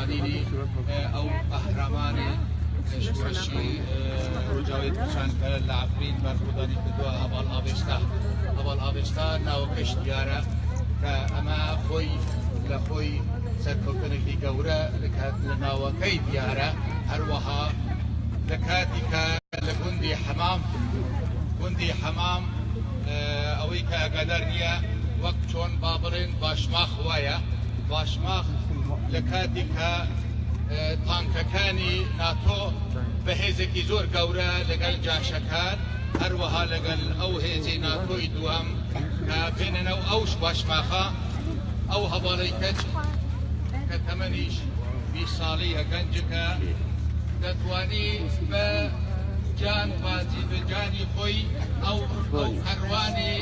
ڕوانینی ئەو قەهرەمانی شۆڕشی ڕۆژاوای کوردستان کە لە عەفرین بەرخۆدانی کردووە، هەڤاڵ ئاڤێستا. هەڤاڵ ئاڤێستا ناوەکەش دیارە کە ئەمە خۆی لە خۆی سەرکەوتنێکی گەورە لە ناوەکەی دیارە. هەروەها لە کاتی کە لە گوندی حەمام، گوندی حەمام ئەوەی کە ئاگادار نییە وەک چۆن با بڵێن باشماخ وایە، باشماخ لە کاتی کە تانکەکانی ناتۆ بە هێزێکی زۆر گەورە لەگەل جاشەکان، هەروەها لەگەل ئەو هێزی ناتۆی دووەم کە بێنە ناو ئەو باشماخە، ئەو هەواڵەی کەچ کە تەمەنیش 20 ساڵیە، گەنجەکە، دەتوانی بە جان بازی بە جانی خۆی ئەو کەڕوانی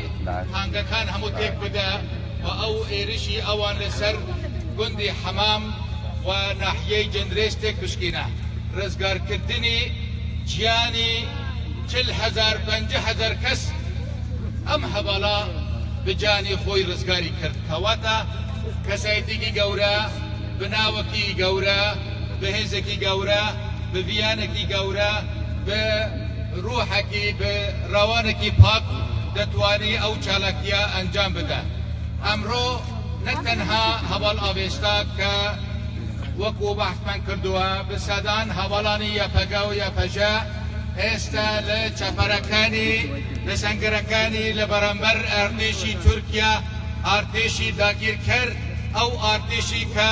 تانگەکان هەموو تێک بدە و ئەو ئێرشی ئەوان لەسەر گوندی حەمام و ناحیەی جندرێس تێک بشکینە. ڕزگارکردنی گیانی 40,000 50,000 کەس ئەم هەواڵە بجانی خۆی ڕزگاری کرد. کەواتە کەسایەتێکی گەورە، بناوەکی گەورە، بەهێزێکی گەورە، بە ڤیانێکی گەورە، بە ڕوحەکی، بە ڕەوانێکی پاک دەتوانی ئەو چالاکیە ئەنجام بدە. ئەمڕۆ نەتەنها هەواڵ ئاوێستا کە وەکو بەحثمان کردووە، بە سەدان هەواڵانی یەپەگە و یەپەژە ئێستا لە چەپەرەکانی، لە سەنگەرەکانی لە بەرامبەر ئەرتێشی تورکیا، ئارتێشی داگیرکەر، ئەو ئارتێشی کە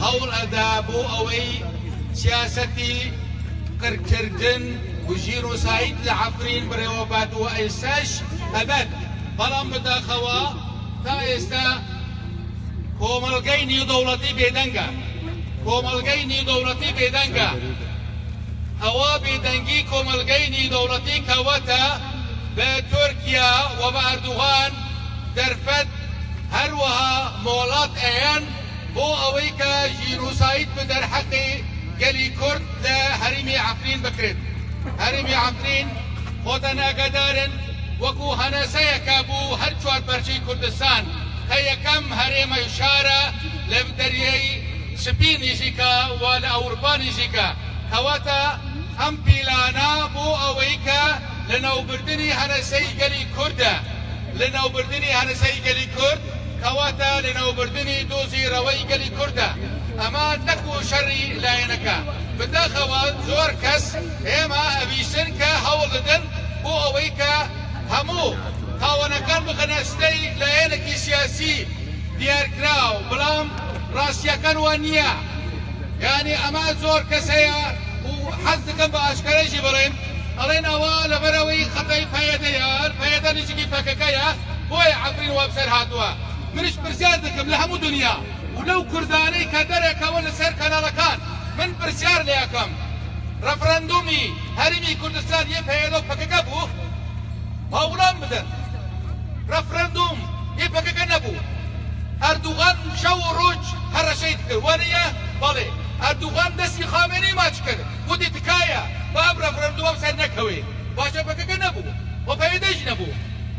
هەوڵ ئەدا بۆ ئەوەی سیاسەتی قرکردن و ژینۆساید لە عەفرین بڕێوەبات و ئێستاش ئەبەت، بەڵام بەداخەوە تا ئێستا کۆمەڵگەی نێودەوڵەتی بێدەنگە. کۆمەڵگەی نێودەوڵەتی بێدەنگە. ئەوە بێدەنگی کۆمەڵگەی نێودەوڵەتی کەوەتە بە تورکیا و بە ئەردوغان دەرفەت، هەروەها مۆڵات ئەیەن بۆ ئەوەی کە ژینۆساید بە دەرحەقی گەلی کورد لە هەرێمی عەفرین بکرێت. هەرێمی عەفرین خۆتان ئاگادارن وەکو هەناسەیەکە بۆ هەر چوار پارچەی کوردستان کە یەکەم هەرێمە شارە لە دەریای سپی نزیکە و لە ئەوروپا نزیکە. کەواتە ئەم پیلانە بۆ ئەوەی کە لەناوبردنی هەناسەی گەلی کوردە، لەناوبردنی هەناسەی گەلی کورد کەواتە لەناوبردنی دۆزی ڕەوای گەلی کوردە. ئەمە نەکو شەڕی لایەنەکە. بەداخەوە زۆر کەس ئێمە ئەویستن کە هەوڵ دەدەن بۆ ئەوەی کە هەموو تاوانەکان بخەنە ئەستۆی لایەنێکی سیاسی دیارکراو، بەڵام ڕاستیەکان وا نییە. یعنی ئەمە زۆر کەس هەیە و حەز دەکەم بە ئاشکرایشی بڵێم، ئەڵێن ئەوە لەبەرەوەی خەتای پەیەدەیە، پەیەدە نزیکی پەکەکەیە، بۆیە عەفرین وا بەسەر هاتووە. منیش پرسیار دەکەم لە هەموو دنیا و لەو کوردانەی کە دەرەکەون لەسەر کەناڵەکان، من پرسیار لێ ئەکەم، ڕەفرەندۆمی هەرێمی کوردستان یە پەیەدە و پەکەکە بوو؟ با وڵام بدەن. ڕەفرەندۆم یە پەکەکە نەبوو. ئەردوغان شەو و ڕۆژ هەڕەشەی کرد، وانییە؟ بەڵێ. ئەردوغان دەستی خامێنەی ماچ کرد، گوتی تکایە با ئەم ڕەفرەندۆمە سەر نەکەوێ. باشە پەکەکە نەبوو و پەیەدەش نەبوو.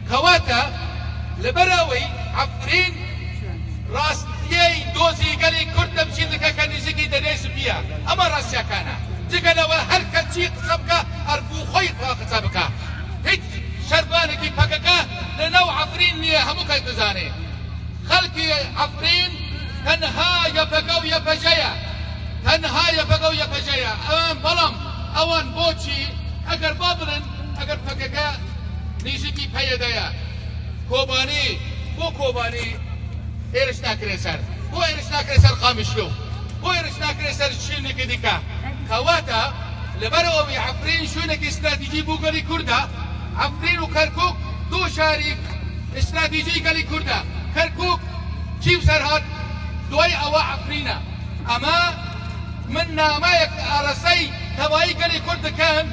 کەواتە لەبەرئەوەی عەفرین ڕاستیەی دۆزی گەلی کورد تەمسیل دەکات کە نزیکی دەریای سپیە، ئەمە ڕاستیەکانە. جگە لەوە هەر کەس چی قسە بکا هەر بۆ خۆی قسە بکا. هیچ شەرڤانێکی پەکەکە لەناو عەفرین نییە، هەموو کەس دەزانێ خەڵکی عەفرین تەنها یەپەگە و یەپەژەیە، تەنها یەپەگە و یەپەژەیە. ئەوان بەڵام ئەوان بۆچی ئەگەر با بڵێن ئەگەر پەکەکە نزیکی پەیەدەیە، کۆبانی بۆ کۆبانی هێرش ناکرێ سەر، بۆ هێرش ناکرێ سەر قامیشلۆ، بۆ هێرش ناکرێ سەر شوێنێکی دیکە؟ کەواتە لەبەر ئەوەی عەفرین شوێنێکی استراتیژی بۆ گەلی کوردە، عەفرین و کەرکوک دوو شاری استراتیژی گەلی کوردە. کەرکوک چی بەسەر هات دوای ئەوە عەفرینە. ئەمە من نامەیەک ئاراستەی تەوایی گەلی کورد دەکەم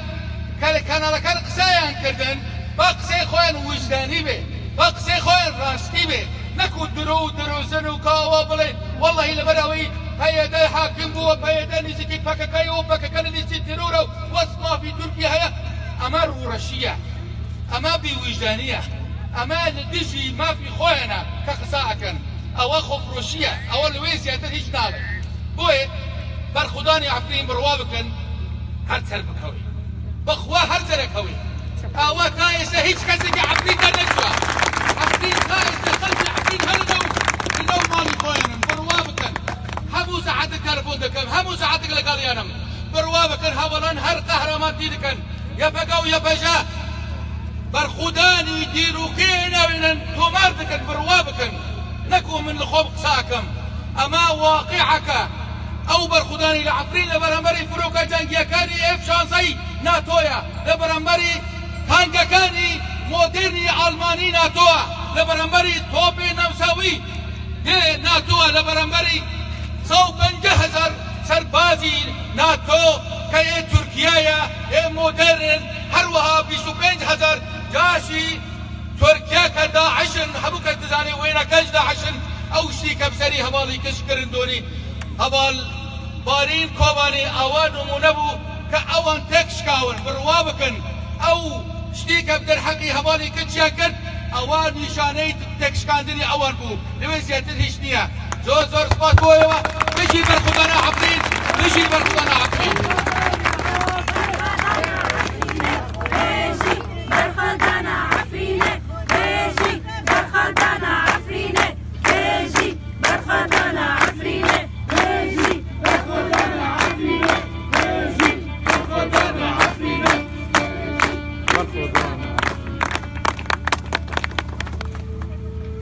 کە لە کەناڵەکان قسەیان کردن، با قسەی خۆیان وجدانی بێ، با قسەی خۆیان ڕاستی بێ، نەکو درۆ و درۆزن و کاوە بڵێن وەڵڵەهی لەبەر ئەوەی پەیەدە حاکم بووە، پەیەدە نزیکی پەکەکەیە و پەکەکە لە لیستی تیرۆرە و وەس مافی تورکی هەیە. ئەمە ڕووڕەشییە، ئەمە بێویژدانییە، ئەمە لە دژی مافی خۆیانە کە قسە ئەکەن. ئەوە خۆفرۆشییە، ئەوە لەوەی زیاتر هیچ ناڵێ. بۆیە بەرخودانی عەفرین بڕوا بکەن هەر سەر بکەوێ بەخوا هەر سەرەکەوێ ئاوا تا ئێستا هیچ کەسێکی عەفرین دەرنەچووە عەفرین تا ئێستا خەڵکی عەفرین هەر لەناو ماڵی خۆیانن بڕوا بکەن هەموو سەعاتێک تەلەفۆن دەکەم هەموو سەعاتێک لەگەڵیانم بڕوا بکەن هەڤاڵان هەر قەهرەمانتی دەکەن یەپەگە و یەپەژە بەرخودانی دیروکی ناوێنن تۆمار دەکەن بڕوا بکەن نەکو من لە خۆم قساکەم ئەمە واقعەکە ئەو بەرخودانی لە عەفرین لە بەرامبەری فرۆکە جەنگیەکانی ئێف شانزەی ناتۆیە لە بەرامبەری تانگەکانی مۆدێرنی ئەڵمانی ناتۆە لە بەرامبەری تۆپی نەمساوی ناتۆە لە بەرامبەری 150,000 سەربازی ناتۆ کە ئێ تورکیایە ئێ مۆدێرن هەروەها 25,000 جاشی تورکیا کە داعشن هەموو کەس دەزانێ وێنەکەش داعشن ئەو شتی کە بسەری هەواڵی کش کردن دۆنی هەواڵ بارین کۆبانی ئەوە نمونە بوو کە ئەوان تێک شکاون بڕوا بکەن ئەو شتی کە دەرحەقی هەواڵی کچیان کرد ئەوە نیشانەی تێکشکاندنی ئەوان بوو لەوێ زیاتر هیچ نییە. زۆر زۆر سپاس بۆیەوە. بژی بەرخودانە عەفرین، بژی بەرخودانە عەفرین.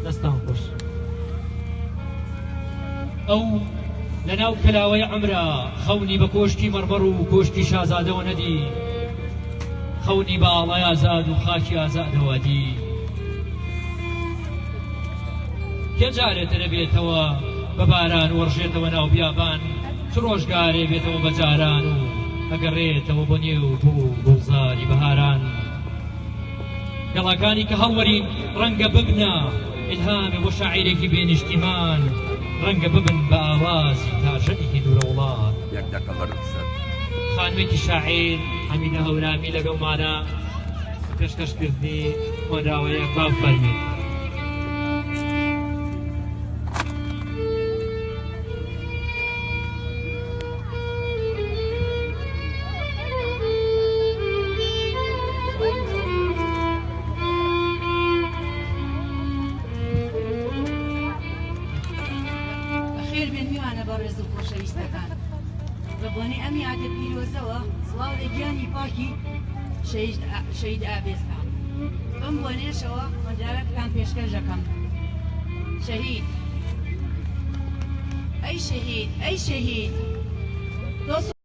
دەستان خۆش. ئەو لەناو کەلاوەی عەمرا خەونی بە کۆشکی مەڕمەڕ و کۆشکی شازادەوە نەدی، خەونی بە ئاڵای ئازاد و خاکی ئازادەوە دی. کێ جارێ ترە بێتەوە بە باران و ڕژێتەوە ناو بیابان، چ ڕۆژگارێ بێتەوە بە جاران و ئەگەڕێتەوە بۆ نێو گوڵ و گوڵزاری بەهاران. گەڵاکانی کە هەڵوەرین ڕەنگە ببنە ئیلهامێ بۆ شاعیرێکی بێ نیشتیمان، ڕەنگە ببن بە ئاوازی تاژەنێکی دوورە وڵات. یەک دەقە بەرەو سەر. خانمێکی شاعیر حەمیدە هەورامی لەگەڵمانە پێشکەشکردنی هۆنراوەیەک با بفەرموێت. بەخێر بێن میوانە بەڕێز و خۆشەویستەکان. بە بۆنەی ئەم یادە پیرۆزەوە سڵاو لە گیانی پاکی شەهید ئاڤێستا. بەم بۆنەیەشەوە هۆنراوێکتان پێشکەش دەکەم. شەهید ئەی شەهید ئەی شەهید تۆ.